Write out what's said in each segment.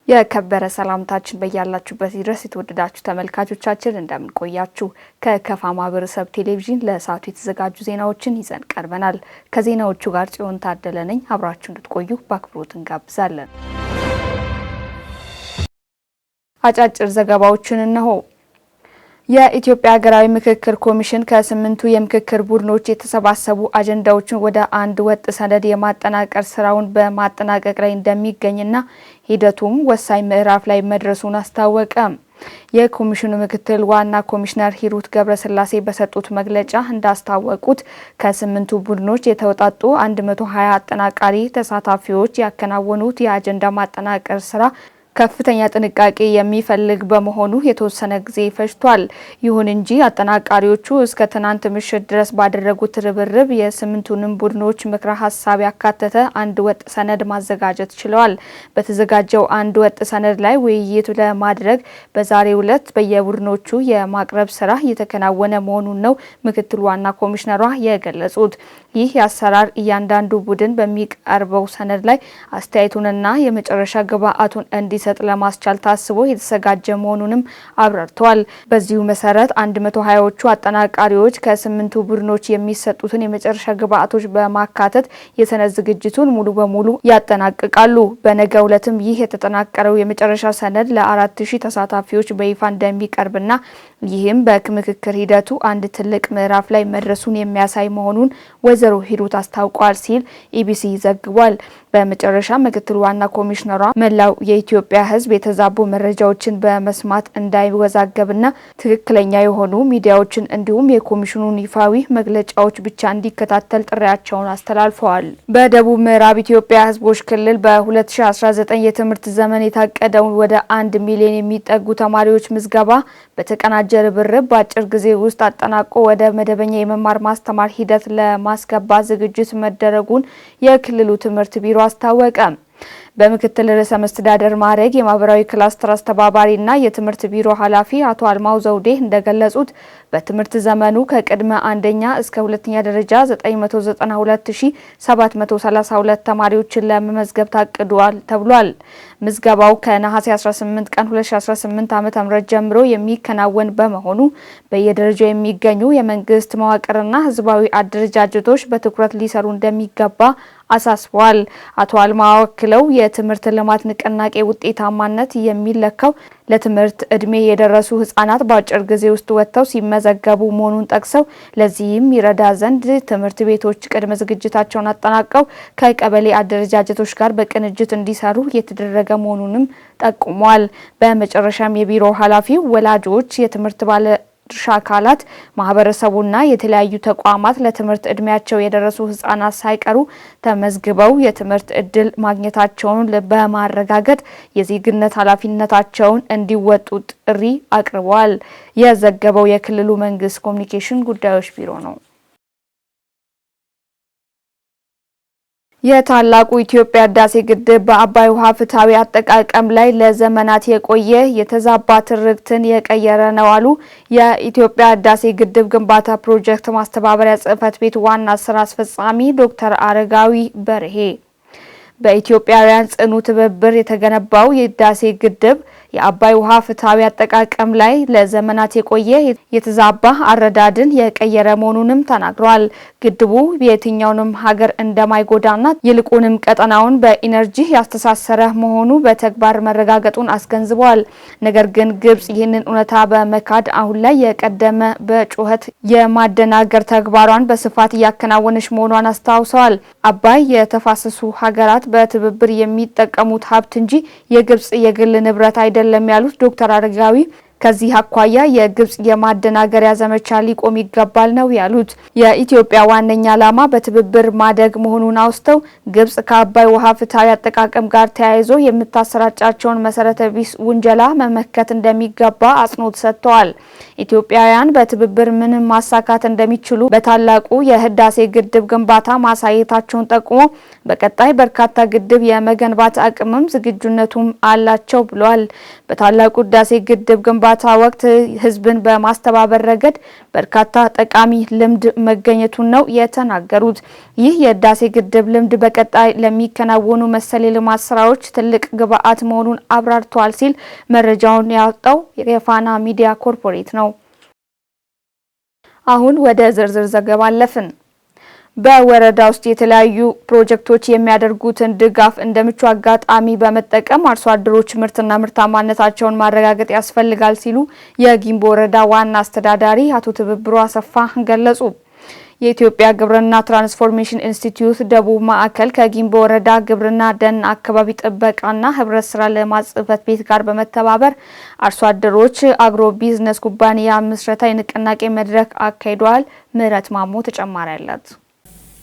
የከበረ ሰላምታችን በያላችሁበት ድረስ የተወደዳችሁ ተመልካቾቻችን፣ እንደምን ቆያችሁ? ከከፋ ማህበረሰብ ቴሌቪዥን ለሰዓቱ የተዘጋጁ ዜናዎችን ይዘን ቀርበናል። ከዜናዎቹ ጋር ጽዮን ታደለ ነኝ። አብራችሁ እንድትቆዩ በአክብሮት እንጋብዛለን። አጫጭር ዘገባዎችን እነሆ። የኢትዮጵያ ሀገራዊ ምክክር ኮሚሽን ከስምንቱ የምክክር ቡድኖች የተሰባሰቡ አጀንዳዎችን ወደ አንድ ወጥ ሰነድ የማጠናቀር ስራውን በማጠናቀቅ ላይ እንደሚገኝና ሂደቱም ወሳኝ ምዕራፍ ላይ መድረሱን አስታወቀ። የኮሚሽኑ ምክትል ዋና ኮሚሽነር ሂሩት ገብረስላሴ በሰጡት መግለጫ እንዳስታወቁት፣ ከስምንቱ ቡድኖች የተውጣጡ 120 አጠናቃሪ ተሳታፊዎች ያከናወኑት የአጀንዳ ማጠናቀር ስራ ከፍተኛ ጥንቃቄ የሚፈልግ በመሆኑ የተወሰነ ጊዜ ፈጅቷል። ይሁን እንጂ አጠናቃሪዎቹ እስከ ትናንት ምሽት ድረስ ባደረጉት ርብርብ የስምንቱንም ቡድኖች ምክረ ሀሳብ ያካተተ አንድ ወጥ ሰነድ ማዘጋጀት ችለዋል። በተዘጋጀው አንድ ወጥ ሰነድ ላይ ውይይት ለማድረግ በዛሬው ዕለት በየቡድኖቹ የማቅረብ ስራ እየተከናወነ መሆኑን ነው ምክትል ዋና ኮሚሽነሯ የገለጹት። ይህ የአሰራር እያንዳንዱ ቡድን በሚቀርበው ሰነድ ላይ አስተያየቱንና የመጨረሻ ግብአቱን እንዲሰጥ ለማስቻል ታስቦ የተዘጋጀ መሆኑንም አብራርተዋል። በዚሁ መሰረት 120ዎቹ አጠናቃሪዎች ከስምንቱ ቡድኖች የሚሰጡትን የመጨረሻ ግብአቶች በማካተት የሰነድ ዝግጅቱን ሙሉ በሙሉ ያጠናቅቃሉ። በነገው ዕለትም ይህ የተጠናቀረው የመጨረሻ ሰነድ ለ4000 ተሳታፊዎች በይፋ እንደሚቀርብና ይህም በምክክር ሂደቱ አንድ ትልቅ ምዕራፍ ላይ መድረሱን የሚያሳይ መሆኑን ወይዘሮ ሂሩት አስታውቋል ሲል ኢቢሲ ዘግቧል። በመጨረሻ ምክትል ዋና ኮሚሽነሯ መላው የኢትዮጵያ ሕዝብ የተዛቡ መረጃዎችን በመስማት እንዳይወዛገብና ትክክለኛ የሆኑ ሚዲያዎችን እንዲሁም የኮሚሽኑን ይፋዊ መግለጫዎች ብቻ እንዲከታተል ጥሪያቸውን አስተላልፈዋል። በደቡብ ምዕራብ ኢትዮጵያ ሕዝቦች ክልል በ2019 የትምህርት ዘመን የታቀደውን ወደ 1 ሚሊዮን የሚጠጉ ተማሪዎች ምዝገባ በተቀናጀ ርብርብ በአጭር ጊዜ ውስጥ አጠናቆ ወደ መደበኛ የመማር ማስተማር ሂደት ለማስገባት ዝግጅት መደረጉን የክልሉ ትምህርት ቢሮ አስታወቀ። በምክትል ርዕሰ መስተዳደር ማዕረግ የማህበራዊ ክላስተር አስተባባሪና የትምህርት ቢሮ ኃላፊ አቶ አልማው ዘውዴ እንደገለጹት፣ በትምህርት ዘመኑ ከቅድመ አንደኛ እስከ ሁለተኛ ደረጃ 992732 ተማሪዎችን ለመመዝገብ ታቅዷል ተብሏል። ምዝገባው ከነሐሴ 18 ቀን 2018 ዓ.ም ጀምሮ የሚከናወን በመሆኑ በየደረጃው የሚገኙ የመንግስት መዋቅርና ህዝባዊ አደረጃጀቶች በትኩረት ሊሰሩ እንደሚገባ አሳስበዋል። አቶ አልማው አክለው፣ የትምህርት ልማት ንቅናቄ ውጤታማነት የሚለካው ለትምህርት እድሜ የደረሱ ህጻናት በአጭር ጊዜ ውስጥ ወጥተው ሲመዘገቡ መሆኑን ጠቅሰው፣ ለዚህም ይረዳ ዘንድ ትምህርት ቤቶች ቅድመ ዝግጅታቸውን አጠናቀው ከቀበሌ አደረጃጀቶች ጋር በቅንጅት እንዲሰሩ እየተደረገ መሆኑንም ጠቁመዋል። በመጨረሻም የቢሮ ኃላፊው ወላጆች፣ የትምህርት ባለ ድርሻ አካላት፣ ማህበረሰቡና የተለያዩ ተቋማት ለትምህርት እድሜያቸው የደረሱ ህጻናት ሳይቀሩ ተመዝግበው የትምህርት እድል ማግኘታቸውን በማረጋገጥ የዜግነት ኃላፊነታቸውን እንዲወጡ ጥሪ አቅርበዋል። የዘገበው የክልሉ መንግስት ኮሚኒኬሽን ጉዳዮች ቢሮ ነው። የታላቁ ኢትዮጵያ ህዳሴ ግድብ በአባይ ውሃ ፍትሐዊ አጠቃቀም ላይ ለዘመናት የቆየ የተዛባ ትርክትን የቀየረ ነው አሉ የኢትዮጵያ ህዳሴ ግድብ ግንባታ ፕሮጀክት ማስተባበሪያ ጽህፈት ቤት ዋና ስራ አስፈጻሚ ዶክተር አረጋዊ በርሄ። በኢትዮጵያውያን ጽኑ ትብብር የተገነባው የህዳሴ ግድብ የአባይ ውሃ ፍትሐዊ አጠቃቀም ላይ ለዘመናት የቆየ የተዛባ አረዳድን የቀየረ መሆኑንም ተናግረዋል። ግድቡ የትኛውንም ሀገር እንደማይጎዳና ይልቁንም ቀጠናውን በኢነርጂ ያስተሳሰረ መሆኑ በተግባር መረጋገጡን አስገንዝበዋል። ነገር ግን ግብጽ ይህንን እውነታ በመካድ አሁን ላይ የቀደመ በጩኸት የማደናገር ተግባሯን በስፋት እያከናወነች መሆኗን አስታውሰዋል። አባይ የተፋሰሱ ሀገራት በትብብር የሚጠቀሙት ሀብት እንጂ የግብጽ የግል ንብረት አይደለም ያሉት ዶክተር አረጋዊ፣ ከዚህ አኳያ የግብጽ የማደናገሪያ ዘመቻ ሊቆም ይገባል ነው ያሉት። የኢትዮጵያ ዋነኛ ዓላማ በትብብር ማደግ መሆኑን አውስተው፣ ግብጽ ከአባይ ውሃ ፍትሐዊ አጠቃቀም ጋር ተያይዞ የምታሰራጫቸውን መሰረተ ቢስ ውንጀላ መመከት እንደሚገባ አጽንኦት ሰጥተዋል። ኢትዮጵያውያን በትብብር ምንም ማሳካት እንደሚችሉ በታላቁ የህዳሴ ግድብ ግንባታ ማሳየታቸውን ጠቁሞ፣ በቀጣይ በርካታ ግድብ የመገንባት አቅምም ዝግጁነቱም አላቸው ብሏል። በታላቁ ህዳሴ ግድብ ግንባታ ግንባታ ወቅት ሕዝብን በማስተባበር ረገድ በርካታ ጠቃሚ ልምድ መገኘቱን ነው የተናገሩት። ይህ የህዳሴ ግድብ ልምድ በቀጣይ ለሚከናወኑ መሰል የልማት ስራዎች ትልቅ ግብዓት መሆኑን አብራርተዋል ሲል መረጃውን ያወጣው የፋና ሚዲያ ኮርፖሬት ነው። አሁን ወደ ዝርዝር ዘገባ አለፍን። በወረዳ ውስጥ የተለያዩ ፕሮጀክቶች የሚያደርጉትን ድጋፍ እንደ ምቹ አጋጣሚ በመጠቀም አርሶ አደሮች ምርትና ምርታማነታቸውን ማረጋገጥ ያስፈልጋል ሲሉ የጊምቦ ወረዳ ዋና አስተዳዳሪ አቶ ትብብሩ አሰፋ ገለጹ። የኢትዮጵያ ግብርና ትራንስፎርሜሽን ኢንስቲትዩት ደቡብ ማዕከል ከጊምቦ ወረዳ ግብርና ደን አካባቢ ጥበቃና ህብረት ስራ ልማት ጽሕፈት ቤት ጋር በመተባበር አርሶ አደሮች አግሮ ቢዝነስ ኩባንያ ምስረታ የንቅናቄ መድረክ አካሂደዋል። ምህረት ማሞ ተጨማሪ አላት።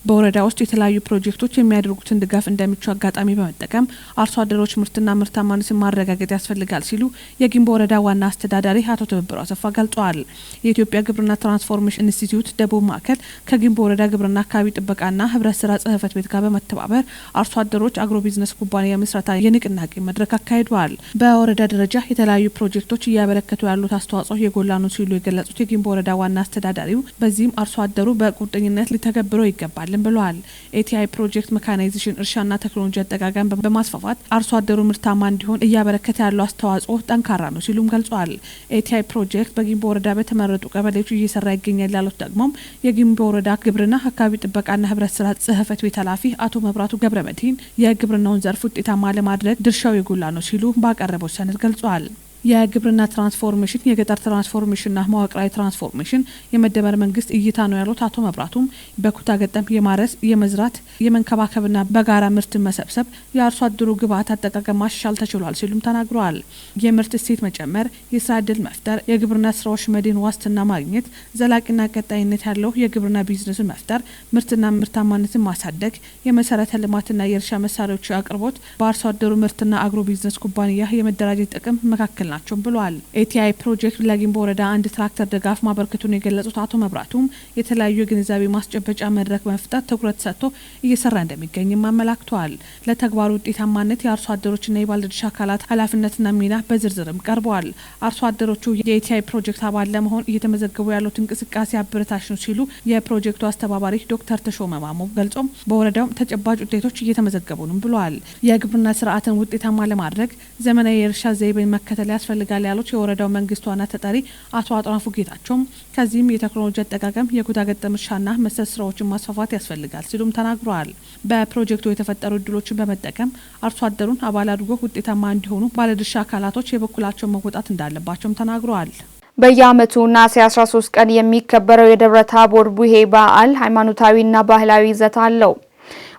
በወረዳ ውስጥ የተለያዩ ፕሮጀክቶች የሚያደርጉትን ድጋፍ እንደምቹ አጋጣሚ በመጠቀም አርሶ አደሮች ምርትና ምርታማነትን ማረጋገጥ ያስፈልጋል ሲሉ የጊምቦ ወረዳ ዋና አስተዳዳሪ አቶ ትብብሩ አሰፋ ገልጸዋል። የኢትዮጵያ ግብርና ትራንስፎርሜሽን ኢንስቲትዩት ደቡብ ማዕከል ከጊምቦ ወረዳ ግብርና አካባቢ ጥበቃና ህብረት ስራ ጽሕፈት ቤት ጋር በመተባበር አርሶ አደሮች አግሮ ቢዝነስ ኩባንያ ምስረታ የንቅናቄ መድረክ አካሂደዋል። በወረዳ ደረጃ የተለያዩ ፕሮጀክቶች እያበረከቱ ያሉት አስተዋጽኦ የጎላ ነው ሲሉ የገለጹት የጊምቦ ወረዳ ዋና አስተዳዳሪው በዚህም አርሶ አደሩ በቁርጠኝነት ሊተገብረው ይገባል ብለዋል። ኤቲአይ ፕሮጀክት መካናይዜሽን እርሻና ቴክኖሎጂ አጠቃቀም በማስፋፋት አርሶ አደሩ ምርታማ እንዲሆን እያበረከተ ያለው አስተዋጽኦ ጠንካራ ነው ሲሉም ገልጸዋል። ኤቲአይ ፕሮጀክት በጊምቦ ወረዳ በተመረጡ ቀበሌዎች እየሰራ ይገኛል ያሉት ደግሞም የጊምቦ ወረዳ ግብርና አካባቢ ጥበቃና ህብረት ስራ ጽሕፈት ቤት ኃላፊ አቶ መብራቱ ገብረመድህን የግብርናውን ዘርፍ ውጤታማ ለማድረግ ድርሻው የጎላ ነው ሲሉ ባቀረበው ሰነድ ገልጸዋል። የግብርና ትራንስፎርሜሽን፣ የገጠር ትራንስፎርሜሽንና መዋቅራዊ ትራንስፎርሜሽን የመደመር መንግስት እይታ ነው ያሉት አቶ መብራቱም በኩታ ገጠም የማረስ፣ የመዝራት፣ የመንከባከብና በጋራ ምርት መሰብሰብ የአርሶ አደሩ ግብዓት አጠቃቀም ማሻሻል ተችሏል ሲሉም ተናግረዋል። የምርት እሴት መጨመር፣ የስራ እድል መፍጠር፣ የግብርና ስራዎች መድን ዋስትና ማግኘት፣ ዘላቂና ቀጣይነት ያለው የግብርና ቢዝነስን መፍጠር፣ ምርትና ምርታማነትን ማሳደግ፣ የመሰረተ ልማትና የእርሻ መሳሪያዎች አቅርቦት በአርሶ አደሩ ምርትና አግሮ ቢዝነስ ኩባንያ የመደራጀት ጥቅም መካከል ናቸው ብለዋል። ኤቲአይ ፕሮጀክት ለጊምቦ ወረዳ አንድ ትራክተር ድጋፍ ማበርከቱን የገለጹት አቶ መብራቱም የተለያዩ የግንዛቤ ማስጨበጫ መድረክ በመፍጠር ትኩረት ሰጥቶ እየሰራ እንደሚገኝም አመላክተዋል። ለተግባሩ ውጤታማነት የአርሶ አደሮችና የባለድርሻ አካላት ኃላፊነትና ሚና በዝርዝርም ቀርበዋል። አርሶ አደሮቹ የኤቲአይ ፕሮጀክት አባል ለመሆን እየተመዘገቡ ያሉት እንቅስቃሴ አበረታች ነው ሲሉ የፕሮጀክቱ አስተባባሪ ዶክተር ተሾመ ማሞ ገልጾም በወረዳውም ተጨባጭ ውጤቶች እየተመዘገቡ ነው ብለዋል። የግብርና ስርዓትን ውጤታማ ለማድረግ ዘመናዊ የእርሻ ዘይቤን መከተል ያስፈልጋል ያሉት የወረዳው መንግስት ዋና ተጠሪ አቶ አጥናፉ ጌታቸውም ከዚህም የቴክኖሎጂ አጠቃቀም፣ የኩታ ገጠም እርሻና መሰል ስራዎችን ማስፋፋት ያስፈልጋል ሲሉም ተናግረዋል። በፕሮጀክቱ የተፈጠሩ እድሎችን በመጠቀም አርሶ አደሩን አባል አድርጎ ውጤታማ እንዲሆኑ ባለድርሻ አካላቶች የበኩላቸውን መወጣት እንዳለባቸውም ተናግረዋል። በየዓመቱ ነሐሴ 13 ቀን የሚከበረው የደብረ ታቦር ቡሄ በዓል ሃይማኖታዊና ባህላዊ ይዘት አለው።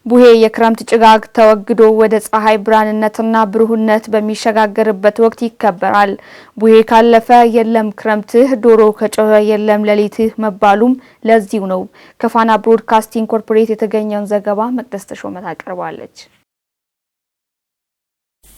ቡሄ የክረምት ጭጋግ ተወግዶ ወደ ፀሐይ ብርሃንነትና ብሩህነት በሚሸጋገርበት ወቅት ይከበራል። ቡሄ ካለፈ የለም ክረምትህ፣ ዶሮ ከጮኸ የለም ሌሊትህ መባሉም ለዚሁ ነው። ከፋና ብሮድካስቲንግ ኮርፖሬት የተገኘውን ዘገባ መቅደስ ተሾመ ታቀርባለች።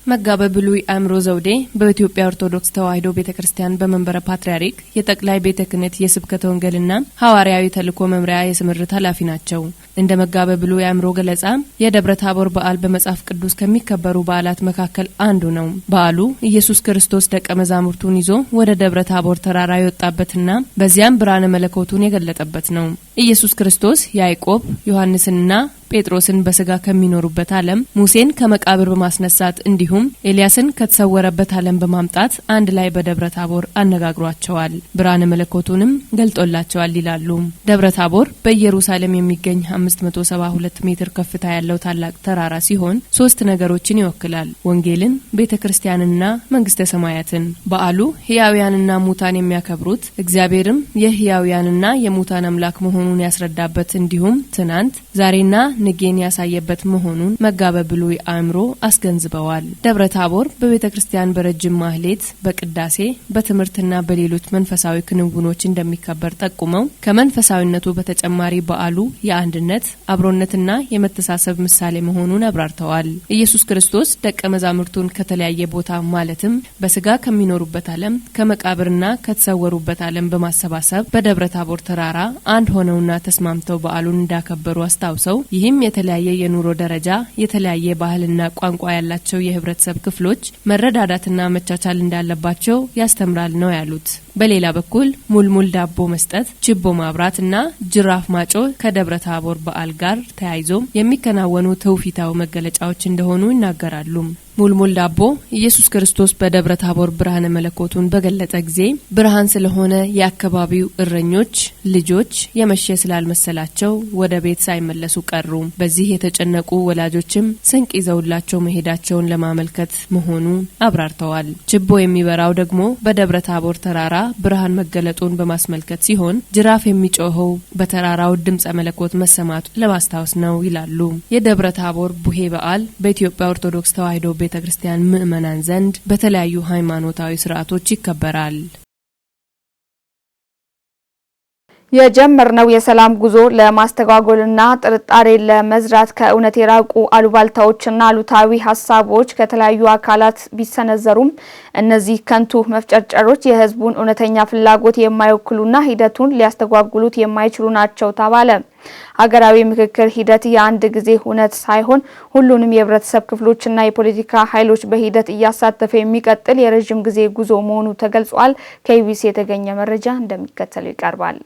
መጋበ ብሉይ አእምሮ ዘውዴ በኢትዮጵያ ኦርቶዶክስ ተዋሕዶ ቤተ ክርስቲያን በመንበረ ፓትርያርክ የጠቅላይ ቤተ ክህነት የስብከተ ወንጌልና ሐዋርያዊ ተልእኮ መምሪያ የስምርት ኃላፊ ናቸው። እንደ መጋበ ብሉይ አእምሮ ገለጻ የደብረ ታቦር በዓል በመጽሐፍ ቅዱስ ከሚከበሩ በዓላት መካከል አንዱ ነው። በዓሉ ኢየሱስ ክርስቶስ ደቀ መዛሙርቱን ይዞ ወደ ደብረ ታቦር ተራራ የወጣበትና በዚያም ብርሃነ መለኮቱን የገለጠበት ነው። ኢየሱስ ክርስቶስ ያዕቆብ፣ ዮሐንስንና ጴጥሮስን በስጋ ከሚኖሩበት ዓለም፣ ሙሴን ከመቃብር በማስነሳት እንዲሁም ኤልያስን ከተሰወረበት ዓለም በማምጣት አንድ ላይ በደብረ ታቦር አነጋግሯቸዋል፣ ብርሃነ መለኮቱንም ገልጦላቸዋል ይላሉ። ደብረ ታቦር በኢየሩሳሌም የሚገኝ 572 ሜትር ከፍታ ያለው ታላቅ ተራራ ሲሆን ሶስት ነገሮችን ይወክላል፦ ወንጌልን፣ ቤተ ክርስቲያንና መንግስተ ሰማያትን። በዓሉ ሕያውያንና ሙታን የሚያከብሩት፣ እግዚአብሔርም የሕያውያንና የሙታን አምላክ መሆኑን ያስረዳበት እንዲሁም ትናንት ዛሬና ንጌን ያሳየበት መሆኑን መጋበ ብሉይ አእምሮ አስገንዝበዋል። ደብረ ታቦር በቤተ ክርስቲያን በረጅም ማህሌት፣ በቅዳሴ፣ በትምህርትና በሌሎች መንፈሳዊ ክንውኖች እንደሚከበር ጠቁመው ከመንፈሳዊነቱ በተጨማሪ በዓሉ የአንድነት፣ የአንድነት አብሮነትና የመተሳሰብ ምሳሌ መሆኑን አብራርተዋል። ኢየሱስ ክርስቶስ ደቀ መዛሙርቱን ከተለያየ ቦታ ማለትም በስጋ ከሚኖሩበት ዓለም፣ ከመቃብርና ከተሰወሩበት ዓለም በማሰባሰብ በደብረ ታቦር ተራራ አንድ ሆነውና ተስማምተው በዓሉን እንዳከበሩ አስታውሰው ይህም የተለያየ የኑሮ ደረጃ፣ የተለያየ ባህልና ቋንቋ ያላቸው የህብረተሰብ ክፍሎች መረዳዳትና መቻቻል እንዳለባቸው ያስተምራል ነው ያሉት። በሌላ በኩል ሙልሙል ዳቦ መስጠት፣ ችቦ ማብራት እና ጅራፍ ማጮህ ከደብረ ታቦር በዓል ጋር ተያይዞ የሚከናወኑ ትውፊታዊ መገለጫዎች እንደሆኑ ይናገራሉ። ሙልሙል ዳቦ ኢየሱስ ክርስቶስ በደብረ ታቦር ብርሃነ መለኮቱን በገለጠ ጊዜ ብርሃን ስለሆነ የአካባቢው እረኞች ልጆች የመሸ ስላልመሰላቸው ወደ ቤት ሳይመለሱ ቀሩ። በዚህ የተጨነቁ ወላጆችም ስንቅ ይዘውላቸው መሄዳቸውን ለማመልከት መሆኑን አብራርተዋል። ችቦ የሚበራው ደግሞ በደብረ ታቦር ተራራ ብርሃን መገለጡን በማስመልከት ሲሆን ጅራፍ የሚጮኸው በተራራው ድምፀ መለኮት መሰማቱ ለማስታወስ ነው ይላሉ። የደብረ ታቦር ቡሄ በዓል በኢትዮጵያ ኦርቶዶክስ ተዋሕዶ ቤተ ክርስቲያን ምዕመናን ዘንድ በተለያዩ ሃይማኖታዊ ስርዓቶች ይከበራል። የጀመርነው የሰላም ጉዞ ለማስተጓጎልና ጥርጣሬ ለመዝራት ከእውነት የራቁ አሉባልታዎችና አሉታዊ ሀሳቦች ከተለያዩ አካላት ቢሰነዘሩም እነዚህ ከንቱ መፍጨርጨሮች የሕዝቡን እውነተኛ ፍላጎት የማይወክሉና ሂደቱን ሊያስተጓጉሉት የማይችሉ ናቸው ተባለ። ሀገራዊ ምክክር ሂደት የአንድ ጊዜ ሁነት ሳይሆን ሁሉንም የህብረተሰብ ክፍሎችና የፖለቲካ ኃይሎች በሂደት እያሳተፈ የሚቀጥል የረዥም ጊዜ ጉዞ መሆኑ ተገልጿል። ከኢቢሲ የተገኘ መረጃ እንደሚከተለው ይቀርባል።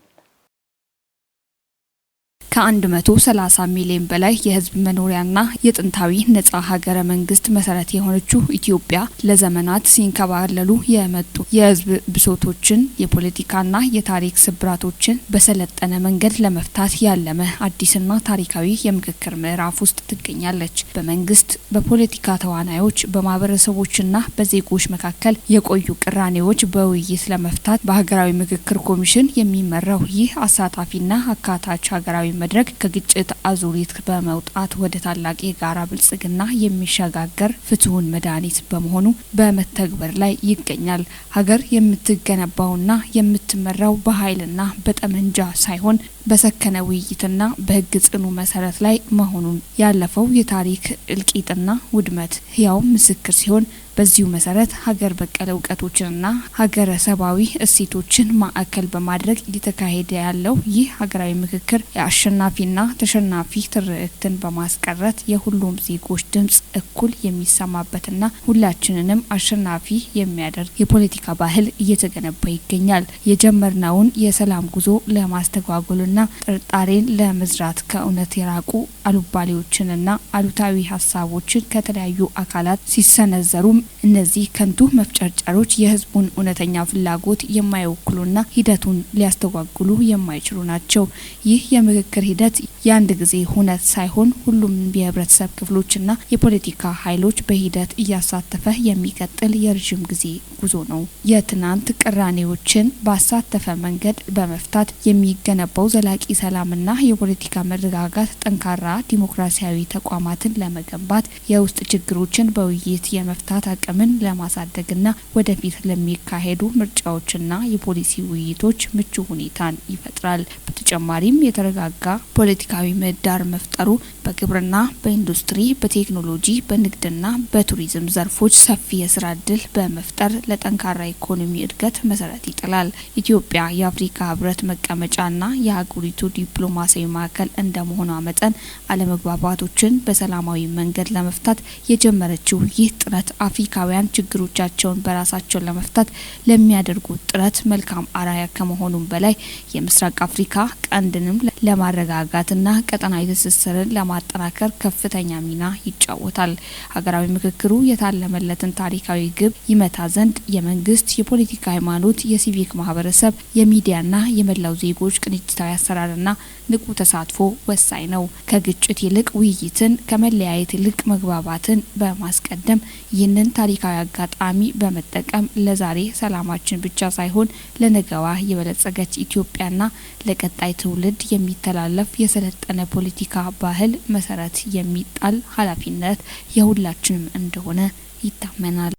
ከ130 ሚሊዮን በላይ የህዝብ መኖሪያና የጥንታዊ ነጻ ሀገረ መንግስት መሰረት የሆነችው ኢትዮጵያ ለዘመናት ሲንከባለሉ የመጡ የህዝብ ብሶቶችን፣ የፖለቲካና የታሪክ ስብራቶችን በሰለጠነ መንገድ ለመፍታት ያለመ አዲስና ታሪካዊ የምክክር ምዕራፍ ውስጥ ትገኛለች። በመንግስት፣ በፖለቲካ ተዋናዮች፣ በማህበረሰቦችና በዜጎች መካከል የቆዩ ቅራኔዎች በውይይት ለመፍታት በሀገራዊ ምክክር ኮሚሽን የሚመራው ይህ አሳታፊና አካታች ሀገራዊ መድረክ ከግጭት አዙሪት በመውጣት ወደ ታላቅ የጋራ ብልጽግና የሚሸጋገር ፍቱን መድኃኒት በመሆኑ በመተግበር ላይ ይገኛል። ሀገር የምትገነባውና የምትመራው በኃይልና በጠመንጃ ሳይሆን በሰከነ ውይይትና በህግ ጽኑ መሰረት ላይ መሆኑን ያለፈው የታሪክ እልቂትና ውድመት ህያው ምስክር ሲሆን፣ በዚሁ መሰረት ሀገር በቀል እውቀቶችንና ሀገረ ሰባዊ እሴቶችን ማዕከል በማድረግ እየተካሄደ ያለው ይህ ሀገራዊ ምክክር የአሸናፊና ተሸናፊ ትርክትን በማስቀረት የሁሉም ዜጎች ድምጽ እኩል የሚሰማበትና ሁላችንንም አሸናፊ የሚያደርግ የፖለቲካ ባህል እየተገነባ ይገኛል። የጀመርነውን የሰላም ጉዞ ለማስተጓጎልና ጥርጣሬን ለመዝራት ከእውነት የራቁ አሉባልታዎችንና አሉታዊ ሀሳቦችን ከተለያዩ አካላት ሲሰነዘሩም እነዚህ ከንቱ መፍጨርጨሮች የሕዝቡን እውነተኛ ፍላጎት የማይወክሉና ሂደቱን ሊያስተጓጉሉ የማይችሉ ናቸው። ይህ የምክክር ሂደት የአንድ ጊዜ ሁነት ሳይሆን ሁሉም የህብረተሰብ ክፍሎችና የፖለቲካ ኃይሎች በሂደት እያሳተፈ የሚቀጥል የረዥም ጊዜ ጉዞ ነው። የትናንት ቅራኔዎችን ባሳተፈ መንገድ በመፍታት የሚገነባው ዘላቂ ሰላምና የፖለቲካ መረጋጋት ጠንካራ ዲሞክራሲያዊ ተቋማትን ለመገንባት፣ የውስጥ ችግሮችን በውይይት የመፍታት አቅምን ለማሳደግና ወደፊት ለሚካሄዱ ምርጫዎችና የፖሊሲ ውይይቶች ምቹ ሁኔታን ይፈጥራል። በተጨማሪም የተረጋጋ ፖለቲካዊ ምህዳር መፍጠሩ በግብርና፣ በኢንዱስትሪ፣ በቴክኖሎጂ፣ በንግድና በቱሪዝም ዘርፎች ሰፊ የስራ እድል በመፍጠር ለጠንካራ ኢኮኖሚ እድገት መሰረት ይጥላል። ኢትዮጵያ የአፍሪካ ህብረት መቀመጫና የአህጉሪቱ ዲፕሎማሲያዊ ማዕከል እንደመሆኗ መጠን አለመግባባቶችን በሰላማዊ መንገድ ለመፍታት የጀመረችው ይህ ጥረት አፍሪካውያን ችግሮቻቸውን በራሳቸው ለመፍታት ለሚያደርጉት ጥረት መልካም አርአያ ከመሆኑም በላይ የምስራቅ አፍሪካ ቀንድንም ለማረጋጋትና ቀጠናዊ ትስስርን ለማጠናከር ከፍተኛ ሚና ይጫወታል። ሀገራዊ ምክክሩ የታለመለትን ታሪካዊ ግብ ይመታ ዘንድ የመንግስት፣ የፖለቲካ ሃይማኖት፣ የሲቪክ ማህበረሰብ፣ የሚዲያና የመላው ዜጎች ቅንጅታዊ አሰራርና ንቁ ተሳትፎ ወሳኝ ነው። ከግጭት ይልቅ ውይይትን፣ ከመለያየት ይልቅ መግባባትን በማስቀደም ይህንን ታሪካዊ አጋጣሚ በመጠቀም ለዛሬ ሰላማችን ብቻ ሳይሆን ለነገዋ የበለጸገች ኢትዮጵያና ለቀጣይ ትውልድ የሚተላለፍ የሰለጠነ ፖለቲካ ባህል መሰረት የሚጣል ኃላፊነት የሁላችንም እንደሆነ ይታመናል።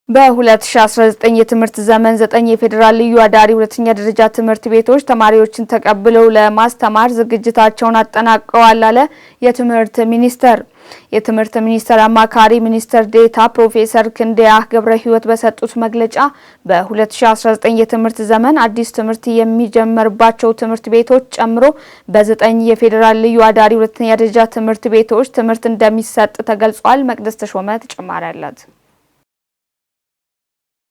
በ2019 የትምህርት ዘመን 9 የፌዴራል ልዩ አዳሪ ሁለተኛ ደረጃ ትምህርት ቤቶች ተማሪዎችን ተቀብለው ለማስተማር ዝግጅታቸውን አጠናቀዋል አለ የትምህርት ሚኒስቴር። የትምህርት ሚኒስቴር አማካሪ ሚኒስትር ዴኤታ ፕሮፌሰር ክንደያ ገብረ ሕይወት በሰጡት መግለጫ በ2019 የትምህርት ዘመን አዲስ ትምህርት የሚጀመርባቸው ትምህርት ቤቶች ጨምሮ በ9 የፌዴራል ልዩ አዳሪ ሁለተኛ ደረጃ ትምህርት ቤቶች ትምህርት እንደሚሰጥ ተገልጿል። መቅደስ ተሾመ ተጨማሪ አላት።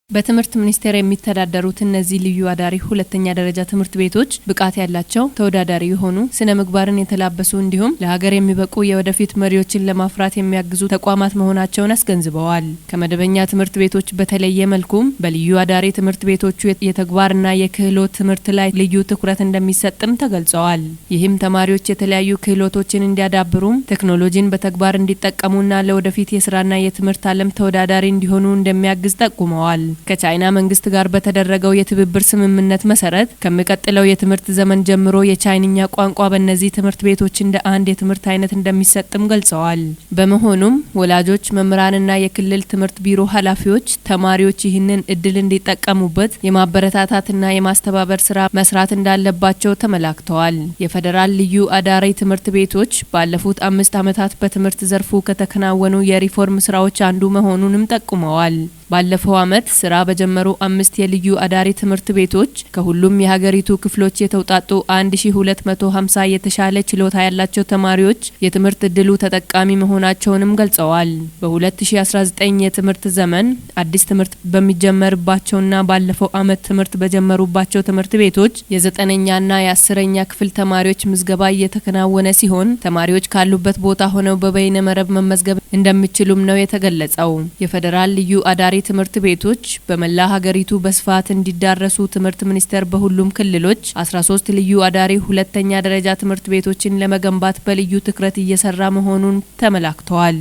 በትምህርት ሚኒስቴር የሚተዳደሩት እነዚህ ልዩ አዳሪ ሁለተኛ ደረጃ ትምህርት ቤቶች ብቃት ያላቸው፣ ተወዳዳሪ የሆኑ፣ ስነ ምግባርን የተላበሱ እንዲሁም ለሀገር የሚበቁ የወደፊት መሪዎችን ለማፍራት የሚያግዙ ተቋማት መሆናቸውን አስገንዝበዋል። ከመደበኛ ትምህርት ቤቶች በተለየ መልኩም በልዩ አዳሪ ትምህርት ቤቶቹ የተግባርና የክህሎት ትምህርት ላይ ልዩ ትኩረት እንደሚሰጥም ተገልጸዋል። ይህም ተማሪዎች የተለያዩ ክህሎቶችን እንዲያዳብሩም፣ ቴክኖሎጂን በተግባር እንዲጠቀሙና ለወደፊት የስራና የትምህርት ዓለም ተወዳዳሪ እንዲሆኑ እንደሚያግዝ ጠቁመዋል። ከቻይና መንግስት ጋር በተደረገው የትብብር ስምምነት መሰረት ከሚቀጥለው የትምህርት ዘመን ጀምሮ የቻይንኛ ቋንቋ በእነዚህ ትምህርት ቤቶች እንደ አንድ የትምህርት አይነት እንደሚሰጥም ገልጸዋል። በመሆኑም ወላጆች፣ መምህራንና የክልል ትምህርት ቢሮ ኃላፊዎች ተማሪዎች ይህንን እድል እንዲጠቀሙበት የማበረታታትና የማስተባበር ስራ መስራት እንዳለባቸው ተመላክተዋል። የፌዴራል ልዩ አዳሪ ትምህርት ቤቶች ባለፉት 5 ዓመታት በትምህርት ዘርፉ ከተከናወኑ የሪፎርም ስራዎች አንዱ መሆኑንም ጠቁመዋል። ባለፈው ዓመት ስራ በጀመሩ 5 የልዩ አዳሪ ትምህርት ቤቶች ከሁሉም የሀገሪቱ ክፍሎች የተውጣጡ 1250 የተሻለ ችሎታ ያላቸው ተማሪዎች የትምህርት እድሉ ተጠቃሚ መሆናቸውንም ገልጸዋል። በ2019 የትምህርት ዘመን አዲስ ትምህርት በሚጀመርባቸውና ባለፈው ዓመት ትምህርት በጀመሩባቸው ትምህርት ቤቶች የ9ኛና የ10ኛ ክፍል ተማሪዎች ምዝገባ እየተከናወነ ሲሆን ተማሪዎች ካሉበት ቦታ ሆነው በበይነ መረብ መመዝገብ እንደሚችሉም ነው የተገለጸው። የፌዴራል ልዩ አዳሪ ትምህርት ቤቶች በመላ ሀገሪቱ በስፋት እንዲዳረሱ ትምህርት ሚኒስቴር በሁሉም ክልሎች 13 ልዩ አዳሪ ሁለተኛ ደረጃ ትምህርት ቤቶችን ለመገንባት በልዩ ትኩረት እየሰራ መሆኑን ተመላክተዋል።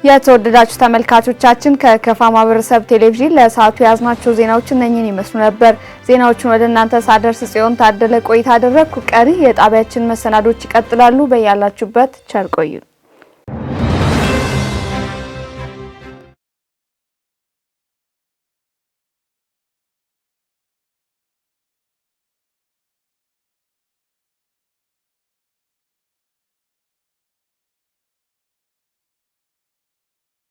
የተወደዳችሁ ተመልካቾቻችን፣ ከከፋ ማህበረሰብ ቴሌቪዥን ለሰዓቱ የያዝናቸው ዜናዎች እነኚህን ይመስሉ ነበር። ዜናዎቹን ወደ እናንተ ሳደርስ ጽዮን ታደለ ቆይታ አደረግኩ። ቀሪ የጣቢያችን መሰናዶች ይቀጥላሉ። በያላችሁበት ቸር ቆዩ።